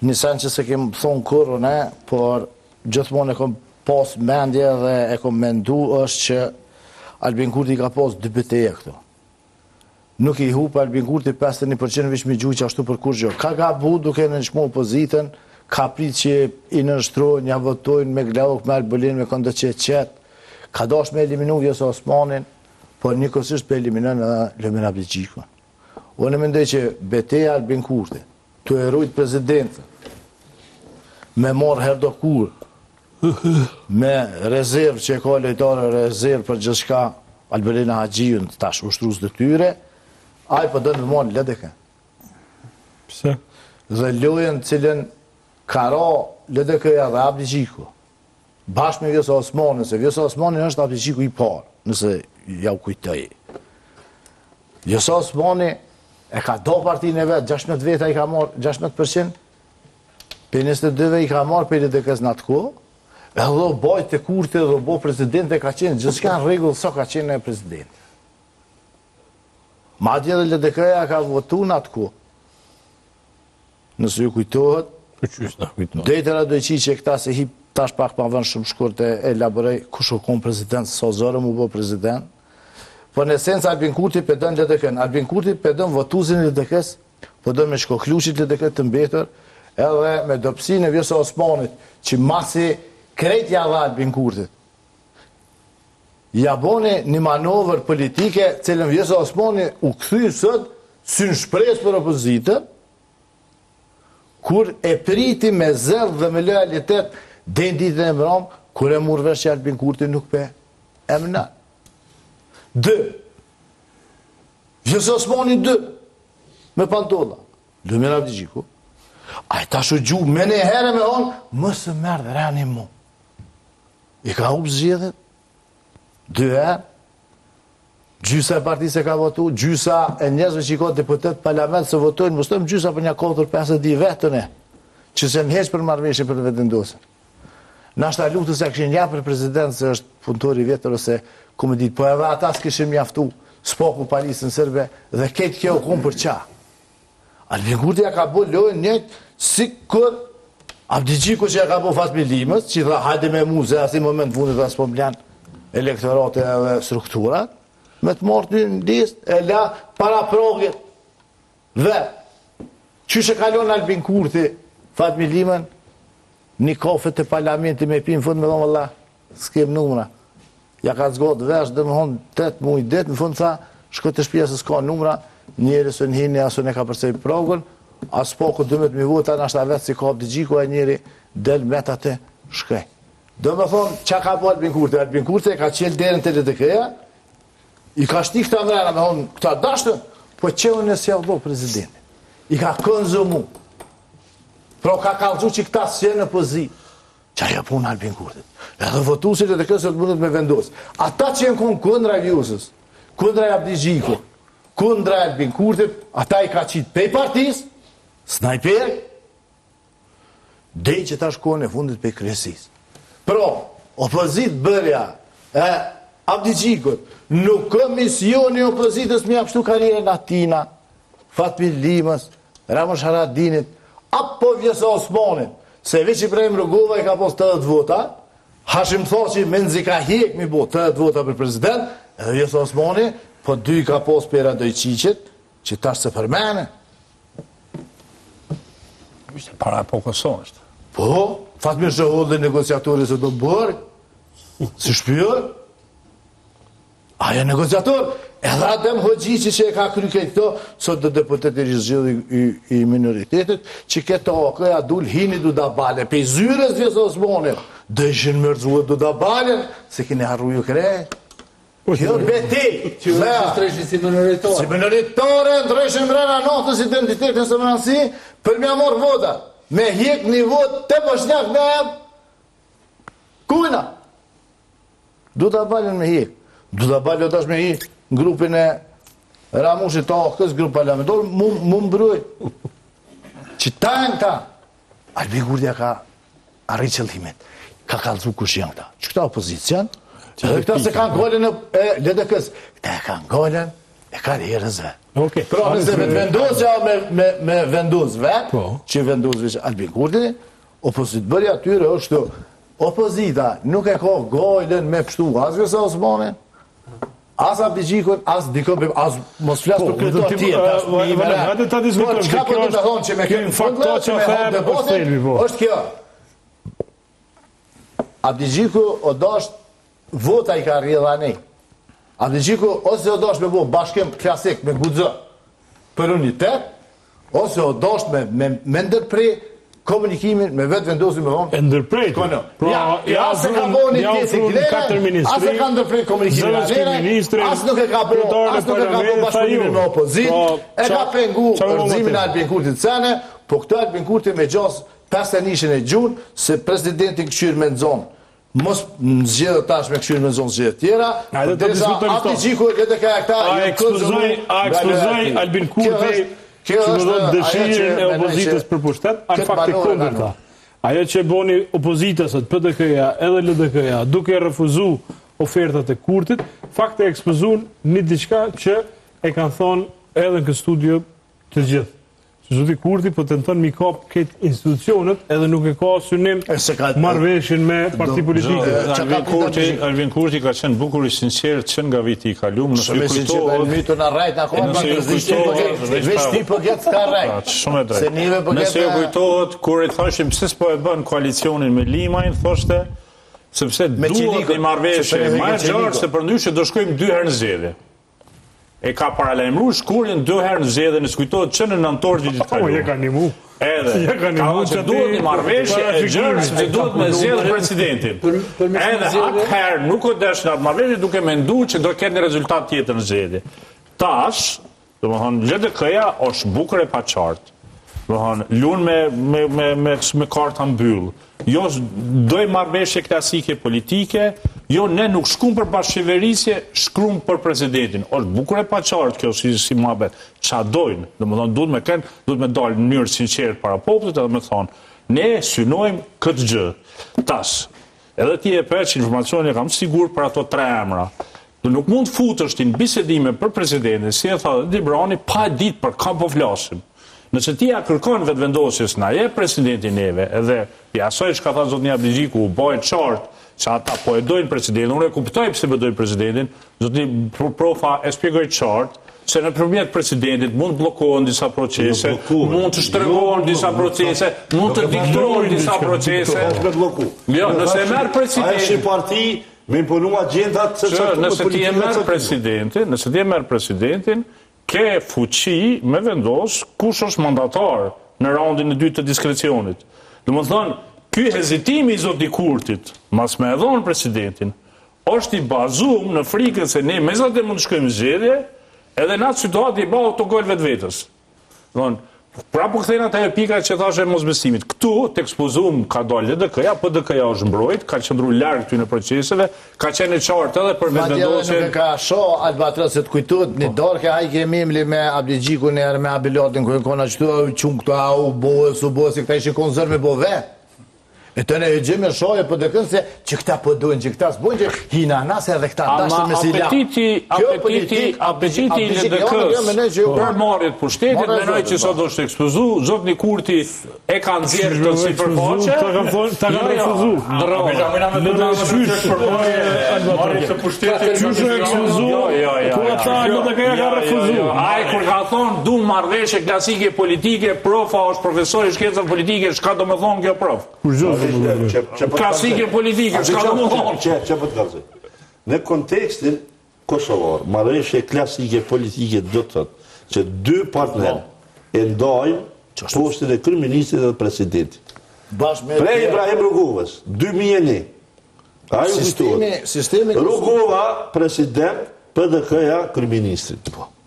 Një sen që s'e kem thonë kurrë ne, por gjithmonë e kom pas mendje dhe e kom mendu është që Albin Kurti ka pas dy beteja këtu. Nuk i hup Albin Kurti 51% veç me gjujt ashtu për kurgjë. Ka gabu duke nënçmu opozitën, ka prit që i nënshtrojnë, ja votojnë me Glauk, me Albulin, me këndo që e qet. Ka dash me eliminu Vjosa Osmanin, por njëkohësisht pe eliminon edhe Lumir Abdixhikun. Unë mendoj që beteja Albin Kurti, tu e rujt presidencën, me marrë herdokur, me rezervë që e ka lojtare rezervë për gjithçka, Albulena Haxhiun tash ushtrues detyre, ai po don me marrë LDK. Pse? Dhe lojën cilën ka ra LDK-ja dhe Abdixhiku, bashkë me Vjosa Osmanin, se Vjosa Osmani është Abdixhiku i parë, nëse ja u kujtoj. Vjosa Osmani e ka do partinë e vet, 16 veta i ka marrë, 16%, Prej 22-ve i ka marrë prej LDK-s në atë kohë, edhe u bajt te Kurti edhe u bo presidente, ka qenë gjithçka në rregull sa ka qenë president. Madje edhe LDK-ja ka votu në atë kohë. Nëse ju kujtohet, Po qysh na kujtohet. Deri te Radojçiqi e këta se hi tash pak ma vonë shumë shkurt e elaboroj kush u kon president, sa zorë mu bo president. Po në esencë Albin Kurti pe don LDK-n. Albin Kurti pe don votuesin e LDK-s, Po do me shkokluqit LDK të mbetur, edhe me dobësinë e Vjosa Osmanit, që masi krejt ja dha Albin Kurtit. Ja boni një manovër politike, cilën Vjosa Osmani u kthy sot si në shpresë për opozitën, kur e priti me zell dhe me lojalitet deri në ditën e mbramë, kur e mur vesh që Albin Kurti nuk pe emnon. Dy, Vjosa Osmani dy, me pantolla. Lumir Abdixhiku. Ai tash u gju menjëherë me thonë, mos e merr reni mu. I ka hup zgjedhjet, dy herë, gjysa e partisë e ka votu, gjysa e njerëzve që i ka deputet parlament se votojnë, mos them gjysa për një 4, 5 e di vetën e, që s'e heq për marrëveshje për Vetëvendosjen. Nashta luftës ja kishin jap për president se është punëtor i vjetër ose ku me ditë, po edhe ata s'kishin mjaftu, s'paku pa listën serbe dhe krejt kjo u kon për qa. Albin Kurti ja ka bo lojën njëjtë sikur Abdixhiku që ja ka bo Fatmir Limës, që i tha hajde me mu se asnjë moment fundit as po m'len elektorate edhe strukturat, me të marrë ty në listë, e la para pragut. Dhe, qysh e kalon Albin Kurti, Fatmir Limën, një kafe te parlamenti me pi në fund me thonë valla, s'kem numra. Ja ka zgatë vesh, dhe me thonë, 8 muj ditë, në fund tha, shko te shpia se s'ka numra, njeri s'un hini, as unë e ka përcej pragun, as paku 12.000 vota, nashta vetë si ka Abdixhiku, e njeri del met atë shkrej. Do me thonë, qa ka bo Albin Kurti? Albin Kurti e ka qelë derën te LDK-ja, I ka shti këta mrena, me thonë, këta dashtën, po që unë s'jav bo presidentin. I ka konsumu. Pra ka kallxu që këta s'jenë në pozitë. Që ajo punë Albin Kurtit. Edhe votuesit e LDK-së të mundet me vendosë. Ata që jenë konë kundra Vjosës, kundra Abdixhikut, kundra Albin Kurtit, ata i ka qitë pej partisë, snajper, Deri që tash kohën e fundit prej kryesisë. Pra, opozitë bërja e Abdixhikut, nuk ka misioni opozitës me ja pshtu karrierën atina, Fatmir Limës, Ramush Haradinit, apo Vjosa Osmanit, se veç Ibrahim Rugova i ka pos 80 vota, Hashim Thaçi menzi ka hjek mi bo 80 vota për president, edhe Vjosa Osmani, po dy i ka pos prej Radojçiqit, që tash se përmene. Ishte para epokës sonë është. Po, Fatmir Sheholli negociatori se do bërë, si shpjër, ajo negociator, edhe Adem Hoxhiqi që e ka kry këtë këto, sot dhe deputet i rizgjidh i, i, i minoritetit, që këtë AAK-ja dul hini Duda Bale, pej zyrës Vjosa Osmanit, dhe ishin mërzuet Duda Bale, se keni harru ju krejt. Po, Kjo betejë, Që u regjistrojshin si minoritare. Si minoritare, ndryshin mrena natës identitetin se mrena për me marrë vota. Me hjek një votë të boshnjak me e kujna. Duda Balën me hjek. Duda Balën tash me hjek në grupin e Ramushit të AAK-së, grup parlamentar, mu, mu mbroj. Që ta e në ta. Albin Kurti ka arrit qëllimet. Ka kallzu kush janë këta. Që këta opozicion, edhe këta se kanë golën e LDK-s. Këta e kanë golën. E karrierës vet. Okej. Pra, nëse Vetëvendosja me, me, me vendos vet, po. që vendos veç Albin Kurti, opozitëbërja tyre është opozita nuk e ka gajlen me pshtu as Vjosa Osmanin, as Abdixhikun, as dikon, as mos flas po, për këtë të tjerë, as mi me Hajde ta diskutojmë. Po, çka po do të thonë që me këtë fakt që me hap debatin, po. është kjo. Abdixhiku o dasht vota i ka rrjedh anej. Abdixhiku ose o dasht me bo bashkim klasik me guxo për unitet, ose o dasht me, me, me ndërpre komunikimin me Vetëvendosjen me thonë. E ndërprejti. Kono. Pra, ja, ja, as e ka bo një ja tjetë ofrun katër glere, ministri, as e ka ndërpre komunikimin zëvendës anere, kryeministrin, as nuk e ka bo, kryetarin e as nuk e ka bo parlamentit, tha bashkëpunimin ju. me opozitë, Pra, e ka qa- pengu qa më rrëzimin e tepër? Albin Kurtit cene, po këtë Albin Kurti me gjas 51-shin e gjun, se presidenti këqyr me nxonë mos në zgjedhje tash me këqyr me nxonë zgjedhje tjera, Hajde të derisa diskutojmë këto. Abdixhiku e LDK-ja këta A janë ekspozoi, a ekspozoi Albin Kurti kjo që më është thotë ajo që dëshirën e mendoj opozitës që për pushtet, a në këtë fakt e manovër kundërta. kanë. Ajo që boni opozita sot, PDK-ja edhe LDK-ja, duke refuzu ofertat e Kurtit, fakt e ekspozun një diçka që e kanë thonë edhe në këtë studio të gjithë. Se zoti Kurti po tenton mi kap këtë institucionet edhe nuk e ka synim E se ka- marrëveshjen me parti politike. Qa ka Albin pritë Kurti, Abdixhiku? Albin Kurti ka qenë bukur i sinqert që nga viti i kalum, nëse Shumë ju e sinqert, ai kujtohet, mytu na rrajt na kohë, nëse ju kujtohet, veç veç ti po get s'ka rrajt. Pra, shumë e drejtë. Se nive po get. Nëse ju kujtohet kur i thashim pse s'po e bën koalicionin me Limajn, thoshte sepse Me duhet Çelikun, një marrëveshje sepse ne më e me gjerë Çelikun. se përndryshe do shkojmë dy herë në zgjedhje. E ka paralajmëruar shkurjen dy herë në zgjedhje, nëse kujtohet që në nëntor të vitit Po, je kaluar. ka nimu. Edhe, Ja ka ka nimu thënë që që duhet një marrëveshje e gjerë sepse duhet me zgjedh presidentin. Për- për me Edhe zgjedhje- atëherë nuk u desh në atë marrëveshje duke menduar që do ketë një rezultat tjetër në zgjedhje. Tash, domethënë LDK-ja është bukur e paqartë. Domethënë lun me me me me me karta mbyll. Jo doj marrëveshje klasike politike, jo ne nuk shkum për bashkëqeverisje, shkrum për presidentin. Është bukur e paqartë kjo si si muhabet. Qa dojnë? Domethënë duhet me kënë, duhet me dalë në mënyrë sinqertë para popullit edhe me thonë, ne synojmë këtë gjë. Tash, edhe ti e pe që informacionin e kam sigur për ato tre emra. Do nuk mund të futesh ti në bisedime për presidentin, si e tha dhe Dibrani, pa e ditë për kam po flasim. Nëse ti ja kërkon vetëvendosjes na jep presidentin neve, edhe ja asaj çka tha zotni Abdixhiku, u bë e qartë që ata po e dojnë presidentin, unë e kuptoj pse po dojnë presidentin, zotni Pro- Profa e shpjegoi qartë se nëpërmjet presidentit mund të bllokohen disa procese, Nuk bllokohen. mund të shtrëngohen disa procese, mund të Nuk e diktohen disa diçka, procese. Është me blloku. Jo, nëse e merr Ajo presidentin- është një parti me imponu agjendat se Që caktuar nëse ti e politika merr caktuar. presidentin, nëse ti e merr presidentin, ke fuqi me vendos kush është mandatar në raundin e dytë të diskrecionit. Domethënë, ky hezitimi i zoti Kurtit, mas me e dhonë presidentin, është i bazum në frikën se ne megjithatë mund të shkojmë në zgjedhje, edhe në atë situatë i bë autogol vetvetes. Domthon, prapë po kthejna te ajo pika që thashë e mosbesimit. Këtu të ekspozum ka dalë LDK-ja, PDK-ja është mbrojt, ka qëndruar larg këtyre proceseve, ka qenë e qartë edhe për Madje edhe nuk vetëvendosjen. e ka sho Albatros se të kujtohet një darkë ai ke memli me Abdixhikun e me Abilatin ku e kona qëtu u çun këta u bo su bo se këta ishin kon zër me bo vet. E të ne e gjejmë shoje PDK-n se që këta po duin, që këta s'bojnë, që hina na se edhe këta Ama dashën me si la. apetiti, Kjo apetiti, politik, apetiti i Abdixhik, jo, jo, mendoj LDK-s që jo. për marrje të pushtetit, Marrë mendoj zotit, që sot po. është ekspozu, zotni Kurti e ka nxjerrë këtë sipërfaqe. Ta kanë thonë, ta kanë Jo, jo, refuzu. ndrro. Në në qysh, Marrje të pushtetit. Qysh u ekspozu, Jo, jo, jo. ku ata jo, LDK-ja jo, ka jo, refuzu. jo. Ai kur ka thonë du marrëveshje klasike politike, profa është profesor i shkencave politike, çka do të thonë kjo prof? Kurgjo s'do të thonë. Që- që po të Klasike kallzoj. politike, A çka do dëgjoj, të thonë? Që që po të kallzoj. Në kontekstin kosovar, marrëveshje klasike politike do të thotë që dy partnerë e ndajnë postin e kryeministrit dhe presidentit. Bashkë me Prej Ibrahim Rugovës, 2001. Ai u Sistemi- kujtohet. sistemi- Rugova president, PDK-ja kryeministrit. Po.